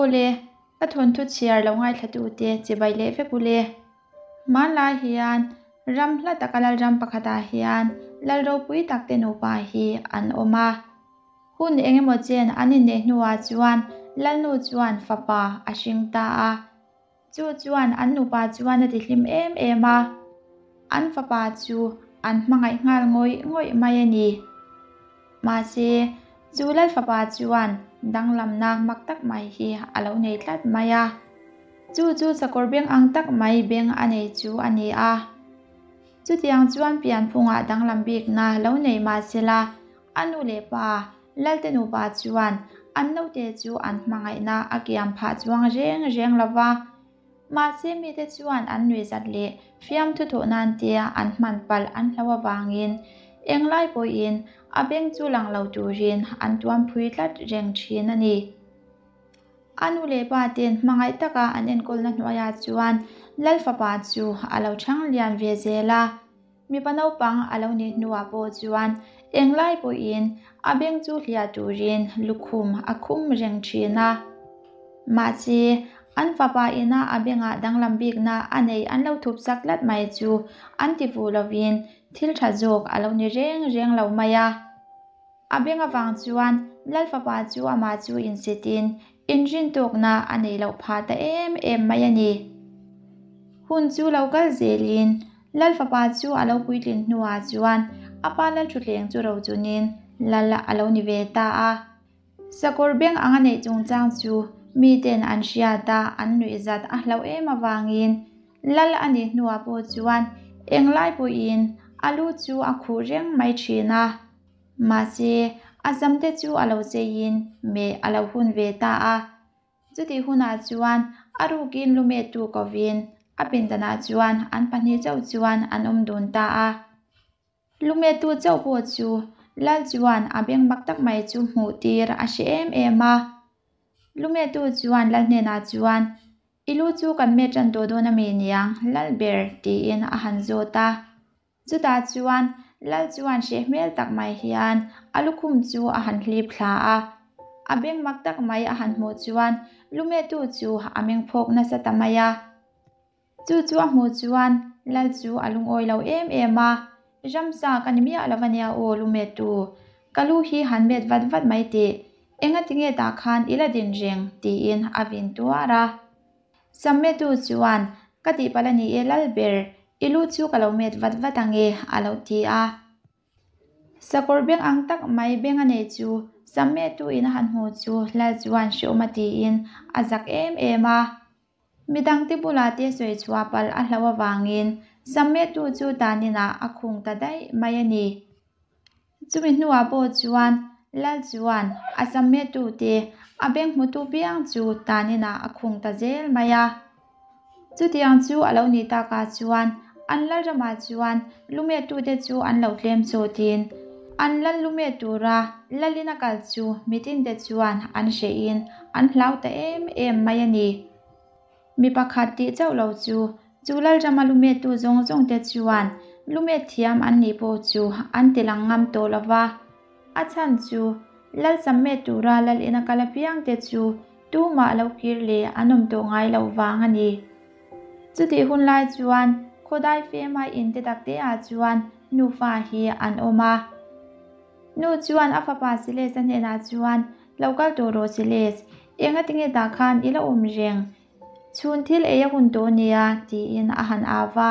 Aw le, ka thawnthu chhiar lo ngaithlatute chibai leh vek u le. Hmanlai hian ram hla taka lalram pakhatah hian lal ropui takte nupa hi an awm a. Hun engemaw chen an inneih hnuah chuan lalnu chuan fapa a hring ta a. Chu chuan an nupa chuan a tihlim em em a, an fapa chu an hmangaih nghal ngawih ngawih mai a ni. Mahse, chu lal fapa chuan danglamna mak tak mai hi a lo nei tlat mai a. Chu chu sakawr beng ang tak mai beng a nei chu a ni a. Chutiang chuan pianphungah danglam bikna lo nei mahsela, A nu leh pa, Lalte nupa chuan an naute chu an hmangaihna a kiam phah chuang reng reng lo va. Mahse mite chuan an nuihzat leh fiamthu thawh nan te an hman palh an hlo avangin englai pawhin a beng chu lang lo turin an tuam phui tlat reng thin a ni. A nu leh pa ten hmangaih taka an enkawlna hnuaiah chuan Lal fapa chu a lo chhang lian ve zel a. Mipa naupang a lo nih hnuah pawh chuan englai pawhin a beng chu hliah turin lukhum a khum reng thin a. Mahse, an fapa ina a bengah danglam bikna a nei an lo thup sak tlat mai chu an ti fuh lovin thil tha zawk a lo ni reng reng lo mai a. A beng avang chuan Lal fapa chu amah chu insitin inrintawkna a neih loh phah ta em em mai a ni. Hun chu lo kal zelin Lal fapa chu a lo puitlin hnuah chuan a pa Lal thutthleng chu rochunin Lal a lo ni ve ta a. Sakawr beng anga neih chungchang chu miten an hriat a, an nuihzat a hlauh em avangin Lal a nih hnuah pawh chuan englai pawhin a lu chu a khuh reng mai thin a. Mahse, a zamte chu a lo cheiin meh a lo hun ve ta a. Chutih hunah chuan a rukin lumettu kovin a pindanah chuan an pahnih chauh chuan an awm dun ta a. Lumettu chauh pawh chu Lal chuan a beng mak tak mai chu hmuh tir a hre em em a. Lumettu chuan Lal hnenah chuan, I lu chu kan met tan tawh dawn a mi niang, Lal ber, tiin a han zawt a. Chutah chuan Lal chuan hreh hmel tak mai hian a lukhum chu a han hlip thla a. A beng mak tak mai a han hmuh chuan lumettu chu a meng phawk nasa ta mai a. Chu chu a hmuh chuan Lal chu a lungawi lo em em a, Ramsa ka ni miah lo ania aw lumettu, ka lu hi han met vat vat mai teh, engatinge tah khan i la din reng tiin a vin tuar a. Sammetu chuan, Ka tihpalh a ni e lal ber, i lu chu ka lo met vat vat ang e, a lo ti a. Sakawr beng ang tak mai beng a nei chu Sammetu in a han hmu chu lal chuan hreawm a tiin a zak em em a. Midangte bulah te sawi chhuah palh a hlauh avangin Sammetu chu taninah a khung ta daih mai a ni. Chumi hnuah pawh chuan Lal chuan a sammetute a beng hmutu piang chu taninah a khung ta zel mai a. Chutiang chu a lo nih takah chuan an lal ramah chuan lumettute chu an lo tlem chawtin an lal lumet tura lalin a kal chu mitinte chuan an hrehin an hlau ta em em mai a ni. Mi pakhat tih chauh lo chu, chu Lalrama lumettu zawng zawng te chuan lumet thiam an nih pawh chu an ti lang ngam tawh lo va. A chhan chu, Lal sam met tura Lal ina kal apiang te chu tumah lo kir leh an awm tawh ngai loh vang a ni. Chutih hun lai chuan khawdai fema in te tak te ah chuan nufa hi an awm a. Nu chuan a fapa Siles-a hnenah chuan, Lo kal tawh rawh Siles, enga tinge tah khan i la awm reng? Chhun thil ei a hun tawh nia, tiin a han au va.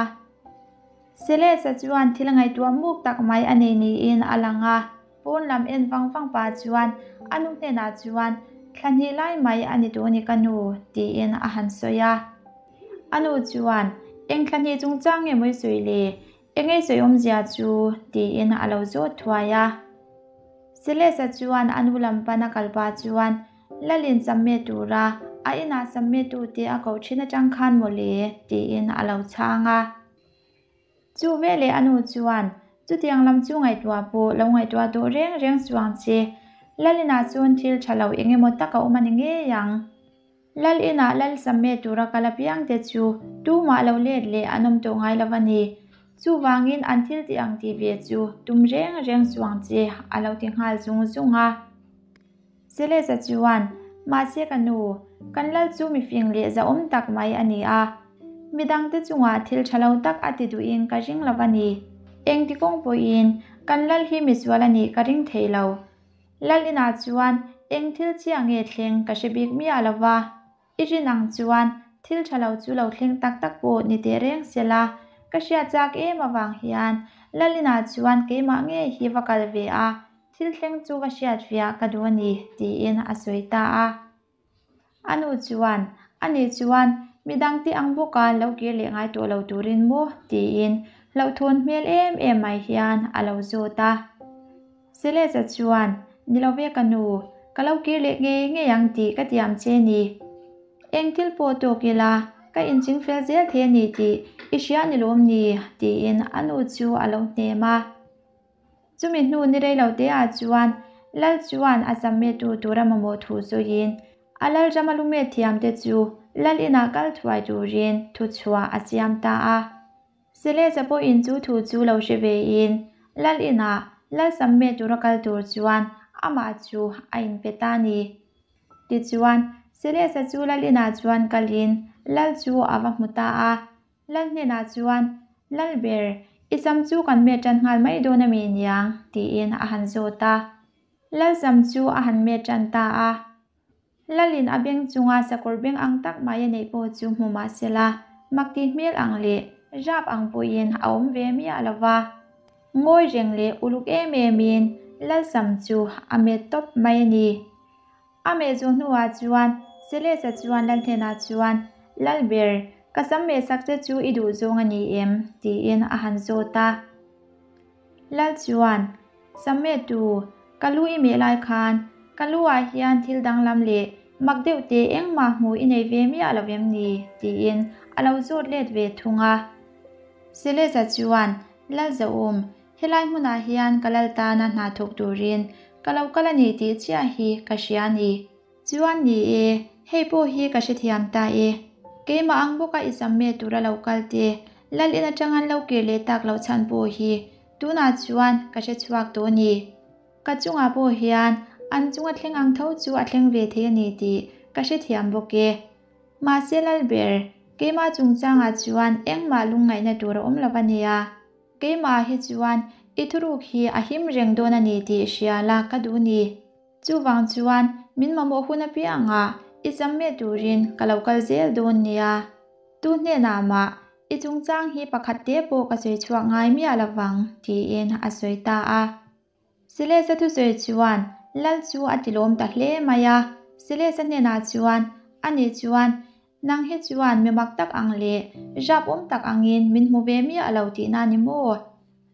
Siles-a chuan thil ngaihtuah muk tak mai a nei niin a lang a, pawn lam en vang vang pah chuan a nu hnenah chuan, Thla hnih lai mai a ni tawh ni ka nu, tiin a han sawi a. A nu chuan, Eng thla hnih chungchang nge maw i sawi le? Engei sawi awmzia chu? tiin a lo zawt thuai a. Siles-a chuan a nu lam pan a kal pah chuan Lalin samme tura a inah samme tute a koh thin atang khan mawle tiin a lo chhang a. Chu veleh a nu chuan chutiang lam chu ngaihtuah pawh lo ngaihtuah tawh reng reng suang che, Lalinah chuan thil tha lo eng emaw tak a awm a ni ngei ang. Lal inah lal samme tura kal apiangte chu tumah lo let leh an awm tawh ngai lo a ni. Chuvangin an thil tih ang tih ve chu tum reng reng chuang che a lo ti nghal zung zung a. Celeste chuan, Mahse ka nu, kan lal chu mifing leh zahawm tak mai a ni a, midangte chungah thil tha lo tak a ti duhin ka ring lo a ni. Engti kawng pawhin kan lal hi misual a nih ka ring thei lo. Lal inah chuan eng thil chiah nge thleng ka hre bik miah lo va. I rin ang chuan thil tha lo chu lo thleng tak tak pawh ni teh reng se la, ka hriat chak em avang hian Lalina chuan keimah ngei hi va kal ve a, thil thleng chu va hriat fiah ka duh a ni, tiin a sawi ta a. A nu chuan, Ani chuan midangte ang bawka lo kir leh ngai tawh lo turin maw? tiin hlauhthawn hmel em em mai hian a lo zawt a. Celeste chuan, Ni lo ve ka nu, ka lo kir leh ngei ngei ang tih ka tiam che ni. Eng thil pawh tawk ila, ka inching fel zel thei a ni tih i hria ni lawm ni? tiin a nu chu a lo hnem a. Chumi hnu ni rei lo te ah chuan Lal chuan a zammetu tura mamawh thu sawiin a Lalrama lumet thiam te chu Lal inah kal thuai turin thuchhuah a siam ta a. Seleza pawhin chu thu chu lo hre vein Lal inah Lal Samme tura kal tur chuan amah chu a inpe ta a ni. Tichuan, Seleza chu Lal inah chuan kalin Lal chu a va hmu ta a. Lal hnenah chuan, Lal ber, i sam chu kan met tan nghal mai dawn a mi niang? tiin a han zawt a. Lal sam chu a han met tan ta a. Lalin a beng chunga sakawr beng ang tak mai a neih pawh chu hmu mah sela, makti hmel ang leh rap ang pawhin a awm ve miah lo va. Ngawi reng leh uluk em emin Lalsam chu a met tawp mai a ni. A meh zawh hnuah chuan Celeste chuan Lal hnenah chuan, Lalber, ka sam mehsak che chu i duh zawng a ni em? tiin a han zawt a. Lal chuan, Sametu, ka lu i meh lai khan ka lu ah hian thil danglam leh mak deuh te engmah hmuh i nei ve miah lo em ni? tiin a lo zawt let ve thung a. Seleza chuan, Lalzawm, helai hmunah hian ka lal tana hna thawk turin ka lo kal a ni tih chiah hi ka hria a ni. Chuan ni e, hei pawh hi ka hrethiam ta e. Keimah ang bawka i sam me tura lo kal te, Lal in atang an lo kir leh tak loh chhan pawh hi tunah chuan ka hre chhuak tawh a ni. Ka chungah pawh hian an chunga thleng ang tho chu a thleng ve thei a ni tih ka hrethiam bawk e. Mahse Lalber, keimah chungchangah chuan engmah lungngaihna tur a awm lo a nia. Keimah hi chuan i thuruk hi a him reng dawn a ni tih hria la ka duh ni. Chuvang chuan min mamawh hun apiangah i cham meh turin ka lo kal zel dawn nia. Tu hnenah mah i chungchang hi pakhat te pawh ka sawi chhuak ngai miah lovang, tiin a sawi ta a. Silesa thusawi chuan Lal chu a tilawm ta hle mai a. Silesa hnenah chuan, Ani chuan, nang hi chuan mi mak tak ang leh rap awm tak angin min hmu ve miah lo tihna ni maw?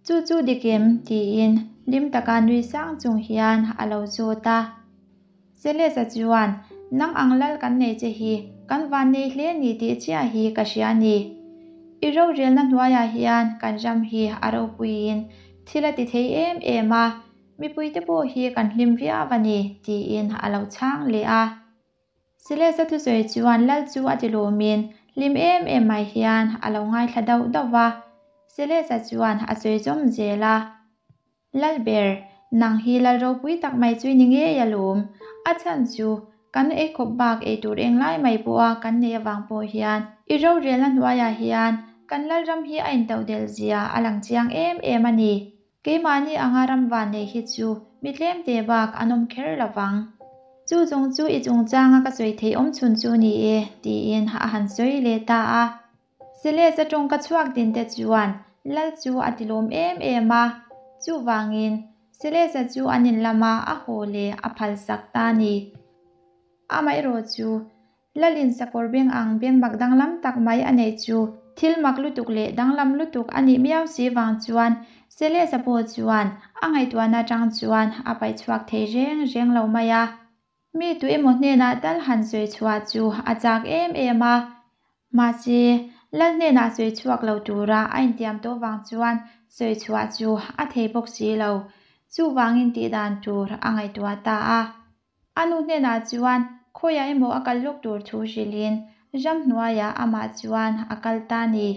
Chu chu dik em? tiin hlim taka nui sang chung hian a lo zawt a. Celeste chuan, Nang ang lal kan nei che hi kan van nei hle ni tih chiah hi ka hria a ni. I rorelna hnuaiah hian kan ram hi a ropuiin thil a ti thei em em a, mipuite pawh hi kan hlim viau a ni, tiin a lo chhang leh a. Celeste thusawi chuan lal chu a ti lawmin hlim em em mai hian a lo ngaithla dauh dauh va. Celeste chuan a sawi zawm zel a. Lalber, nang hi lal ropui tak mai chu i ni ngei alawm. A chhan chu kan eikhawp bak ei tur englai mai pawha kan neih avang pawh hian i rorelna hnuaiah hian kan lalram hi a intodelh zia a lang chiang em em a ni. Keimahni anga ram van nei hi chu mi tlem te bak an awm kher lo vang. Chu zawng chu i chungchanga ka sawi theih awm chhun chu ni e, tiin a han sawi leh ta a. Celeste tawngka chhuak din te chuan Lal chu a tilawm em em a, chuvangin Celeste chu an in lama a haw leh a phalsak ta a ni. Amaherawh chu Lalin sakawr beng ang beng mak danglam tak mai a neih chu thil mak lutuk leh danglam lutuk a nih miau si vang chuan Celeste pawh chuan a ngaihtuahna atang chuan a paih chhuak thei reng reng lo mai a. Mi tu emaw hnenah tal han sawi chhuah chu a chak em em a, mahse Lal hnenah sawi chhuak lo tura a intiam tawh vang chuan sawi chhuah chu a thei bawk si lo. Chuvangin tih dan tur a ngaihtuah ta a. A nu hnenah chuan khawiah emaw a kal lawk tur thu hrilhin ramhnuaiah amah chuan a kal ta a ni.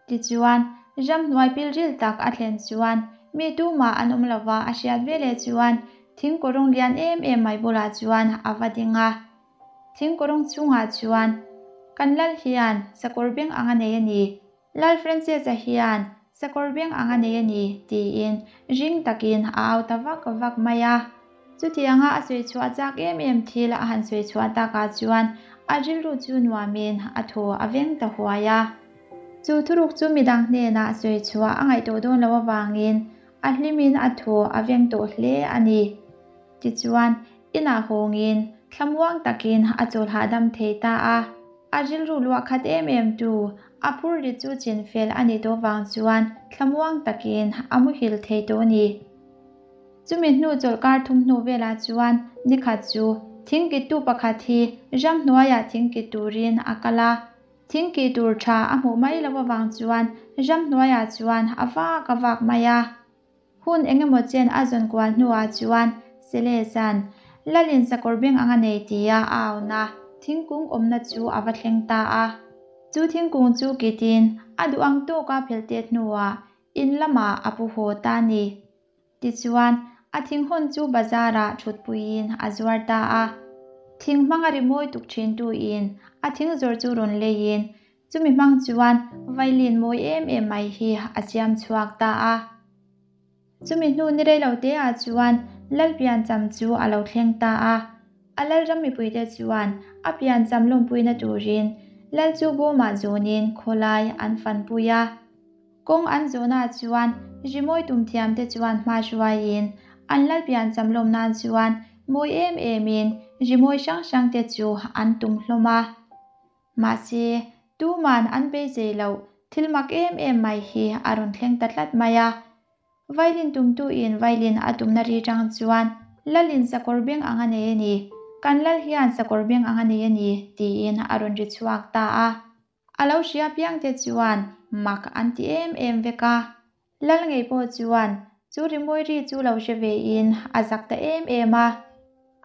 Tichuan, ramhnuai pilril tak a thlen chuan mi tumah an awm lova a hriat veleh chuan thingkawrawng lian em em mai bulah chuan a va ding a. Thingkawrawng chungah chuan kan lal hian sakawr beng ang a nei a ni, Lal Francis-a hian sakawr beng ang a nei a ni, tiin ring takin a au ta vak vak mai a. Chutianga a sawi chhuah chak em em thil a han sawi chhuah takah chuan a rilru chu nuamin a thaw a veng ta huai a. Chu thuruk chu midang hnenah sawi chhuah a ngaih tawh dawn loh avangin a hlimin a thaw a veng tawh hle a ni. Tichuan, inah hawngin thlamuang takin a chawl hahdam thei ta a. A rilru luah khat em em tu, a phur ri chu chin fel a nih tawh vang chuan thlamuang takin a muhil thei tawh a ni. Chumi hnu chawlhkar thum hnu velah chuan nikhat chu thingkittu pakhat hi ramhnuaiah thingkit turin a kal a. Thingkih tur tha a hmuh mai loh avang chuan ramhnuaiah chuan a vak a vak mai a. Hun eng emaw chen a zawn kual hnuah chuan Selesan Lalin sakawr beng ang a nei tia a auna thingkung awmna chu a va thleng ta a. Chu thingkung chu kitin a duh ang tawka phelh tet hnuah in lamah a pu haw ta a ni. Tichuan, a thinghawn chu bazarah thutpuiin a zuar ta a. Thing hmanga rimawi tuk thintuin a thing zawrh chu rawn leiin chumi hmang chuan violin mawi em em mai hi a siam chhuak ta a. Chumi hnu ni rei lo teah chuan Lal piancham chu a lo thleng ta a. A Lalram mipuite chuan a piancham lawmpuina turin Lal chu bawmah zawnin khawlai an fanpui a. Kawng an zawhnaah chuan rimawi tumthiamte chuan hma hruaiin an lal piancham lawm nan chuan mawi em emin rimawi hrang hrangte chu an tum hlawm a. Mahse, tuman an beisei loh thil mak em em mai hi a rawn thleng ta tlat mai a. Violin tumtuin violin a tumna ri tang chuan Lalin sakawr beng ang a nei a ni, kan lal hian sakawr beng ang a nei a ni, tiin a rawn ri chhuak ta a. A lo hria piangte chuan mak an ti em em vek a. Lal ngei pawh chuan chu rimawi ri chu lo hre vein a zak ta em em a.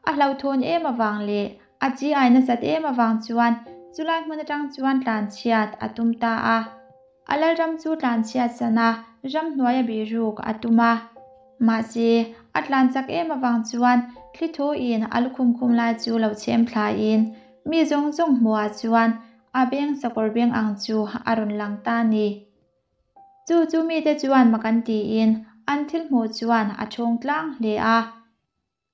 A hlauhthawn em avang leh a chi ai nasat em avang chuan chulai hmun atang chuan tlanchhiat a tum ta a. A lalram chu tlanchhiat sana ramhnuai a bihruk a tum a. Mahse, a tlan chak em avang chuan thli thuin a lukhum khum lai chu lo chhem thlain mi zawng zawng hmuhah chuan A beng sakawr beng ang chu a rawn lang ta ni. Chu chu mite chuan mak an tiin an thil hmuh chuan a chhawng tlang hle a.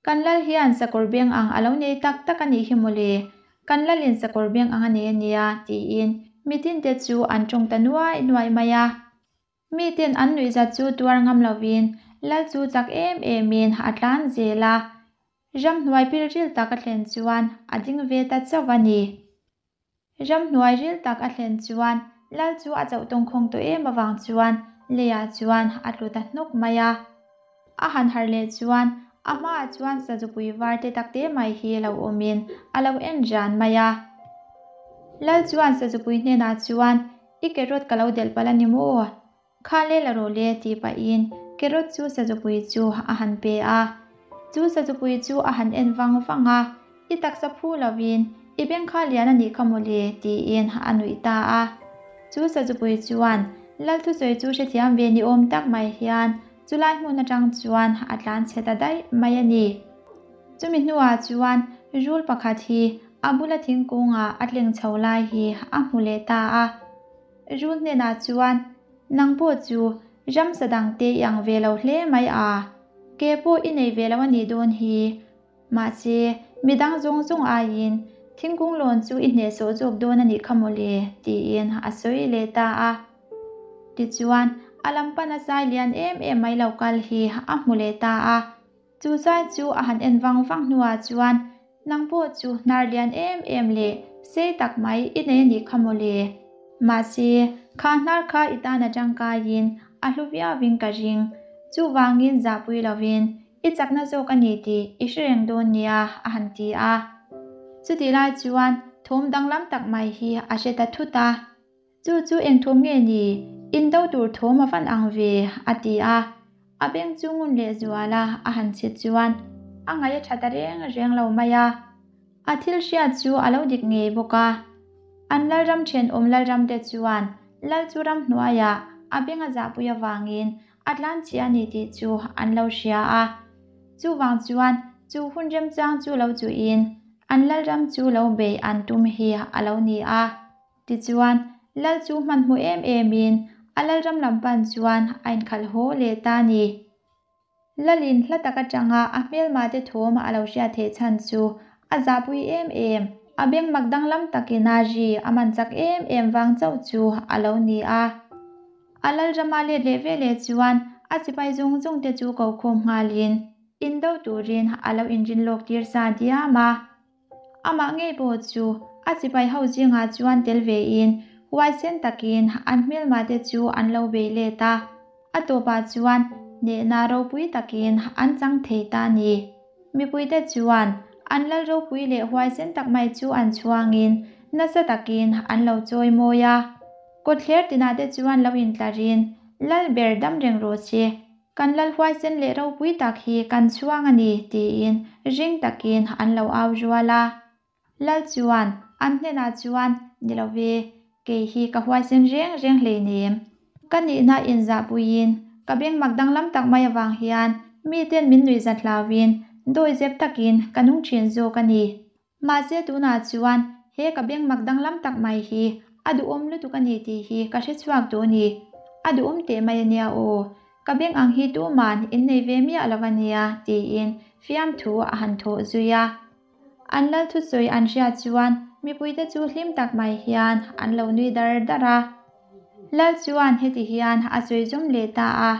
Kan lal hian sakawr beng ang a lo nei tak tak a nih hi mawle, kan lalin sakawr beng ang a nei a nia tiin mitinte chu an tawng ta nuai nuai mai a. Miten an nuihzat chu tuar ngam lovin lal chu chak em emin a tlan zel a. Ramhnuai pilril tak a thlen chuan a ding ve ta chauh a ni. Ramhnuai ril tak a thlen chuan lal chu a chauh tawngkhawng tawh em avang chuan leiah chuan a tlu ta hnawk mai a. A han harh leh chuan a hmaah chuan sazupui var te tak te mai hi lo awmin a lo en ran mai a. Lal chuan sazupui hnenah chuan I carrot ka lo delh palh a ni maw? Kha le la rawh le tih pahin carrot chu sazupui chu a han pe a. Chu sazupui chu a han en vang vang a, I taksa phu lovin i beng kha lian a nih kha maw le tiin a nuih ta a. Chu sazupui chuan lal thusawi chu hrethiam ve ni awm tak mai hian chulai hmun atang chuan a tlan chhe ta daih mai a ni. Chumi hnuah chuan rul pakhat hi a bula thingkungah a tleng chho lai hi a hmu leh ta a. Rul hnenah chuan, Nang pawh chu ramsa dangte i ang ve lo hle mai a, ke pawh i nei ve lo a nih dawn hi. Mahse, midang zawng zawng aiin thingkung lawn chu i hnehsawh zawk dawn a nih kha mawle, tiin a sawi leh ta a. Tichuan, a lam pana zai lian em em mai lo kal hi a hmu leh ta a. Chu zai chu a han en vang vang hnuah chuan, Nang pawh chu hnar lian em em leh sei tak mai i nei a nih kha mawle. Mahse, kha hnar kha i tan a tangkaiin a hlu viauin ka ring. Chuvangin zahpui lovin i chakna zawk a ni tih i hre reng dawn nia, a han ti a. Chutih lai chuan thawm danglam tak mai hi a hre ta thut a. Chu chu eng thawm nge ni? Indo tur thawm a van ang ve, a ti a. A beng chu ngun leh zual a, a han chhit chuan a ngaih a tha ta reng reng lo mai a. A thil hriat chu a lo dik ngei bawk a. An Lalram thenawm Lalramte chuan Lal chu ramhnuaiah a beng a zahpui avangin a tlan chi a ni tih chu an lo hria a. Chuvang chuan chu hun remchang chu lo chuhin. an lalram chu lo beih an tum hi a lo ni a. Tichuan, lal chu hmanhmawh em emin a lalram lam pan chuan a inkhalh haw leh ta a ni. Lalin hla tak atanga a hmelmate thawm a lo hriat theih chhan chu a zahpui em em, a beng mak danglam takin a ri a man chak em em vang chauh chu a lo ni a. A lalrama let leh veleh chuan a sipai zawng zawng te chu ko khawm nghalin indo turin a lo inrin lawk tir sa diam a. Amah ngei pawh chu a sipai ho zingah chuan tel vein huaisen takin an hmelmate chu an lo bei let a, a tawpah chuan hnehna ropui takin an chang thei ta a ni. Mipuite chuan an lal ropui leh huaisen tak mai chu an chhuangin nasa takin an lo chawi mawi a. Kawtthler tinah te chuan lo intlarin lal ber dam reng rawh se. Kan lal huaisen leh ropui tak hi kan chhuang a ni, tiin ring takin an lo au rual a. Lal chuan an hnenah chuan, Ni lo ve, kei hi ka huaisen reng reng hleinem. Ka nihna inzahpuiin ka beng mak danglam tak mai avang hian miten min nuihzat hlauin dawihzep takin ka nung thin zawk a ni. Mahse tunah chuan he ka beng mak danglam tak mai hi a duhawm lutuk a ni tih hi ka hre chhuak duh a ni. A duhawm teh mai a nia aw. Ka beng ang hi tuman in nei ve miah lo a nia tiin fiamthu a han thawh zui a. An lal thusawi an hriat chuan mipuite chu hlim tak mai hian an lo nui dar dar a. Lal chuan heti hian a sawi zawm leh ta a.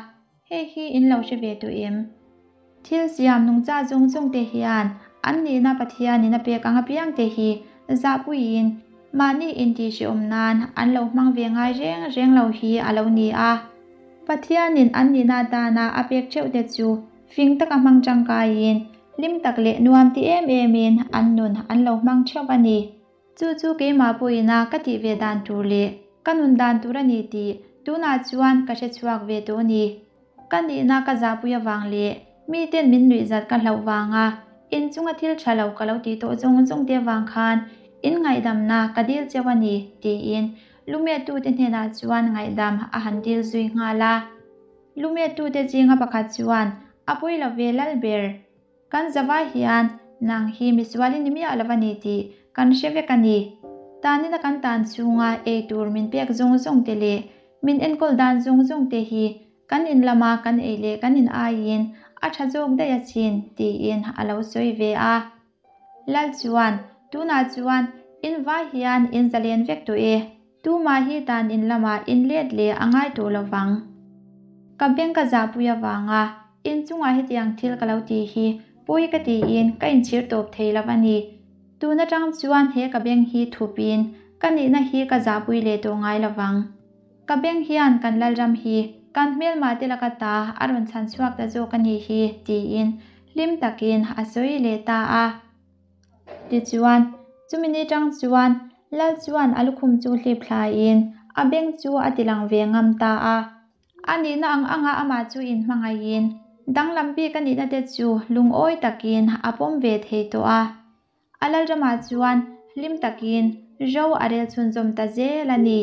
Hei hi in lo hre ve tawh em? Thil siam nungcha zawng zawng te hian an nihna Pathianin a pek ang apiang te hi zahpuiin mahni intihhrehawm nan an lo hmang ve ngai reng reng lo hi a lo ni a. Pathianin an nihna atana a pek theuh te chu fing taka hmang tangkaiin hlim tak leh nuam ti em emin an nun an lo hmang theuh a ni. Chu chu keimah pawhin a ka tih ve dan tur leh ka nun dan tur a ni tih tunah chuan ka hre chhuak ve tawh a ni. Ka nihna ka zahpui avang leh miten min nuihzat ka hlauh vanga inchunga thil tha lo ka lo tih tawh zawng zawng te avang khan in ngaihdamna ka dil cheu a ni tiin lumettute hnenah chuan ngaihdam a han dil zui nghal a. Lumettute zinga pakhat chuan a pawi lo ve lal ber. Kan zavai hian nang hi misual i ni miah lo a ni tih kan hre vek a ni. Tanina kan tan chhunga ei tur min pek zawng zawng te leh min enkawl dan zawng zawng te hi kan in lama kan ei leh kan in aiin a tha zawk daih asin tiin a lo sawi ve a. Lal chuan, Tunah chuan in vai hian in zalen vek tawh e. Tumah hi tan in lamah in let leh a ngai tawh lo vang. Ka beng ka zahpui avanga in chungah hetiang thil ka lo tih hi pawi ka tiin ka inchhir tawp thei lo a ni. Tun atang chuan he ka beng hi thupin ka nihna hi ka zahpui leh tawh ngai lo vang. Ka beng hian kan Lalram hi kan hmelmah te laka ta a rawn chhan chhuak ta zawk a nih hi tiin hlim takin a sawi leh ta a. Tichuan, chumi ni tang chuan Lal chuan a lukhum chu hlip thlaiin a beng chu a ti lang ve ngam ta a. A nihna ang anga amah chu inhmangaihin danglam bik a nihna te chu lungawi takin a pawm ve thei tawh a. A Lalramah chuan hlim takin ro a rel chhunzawm ta zel a ni.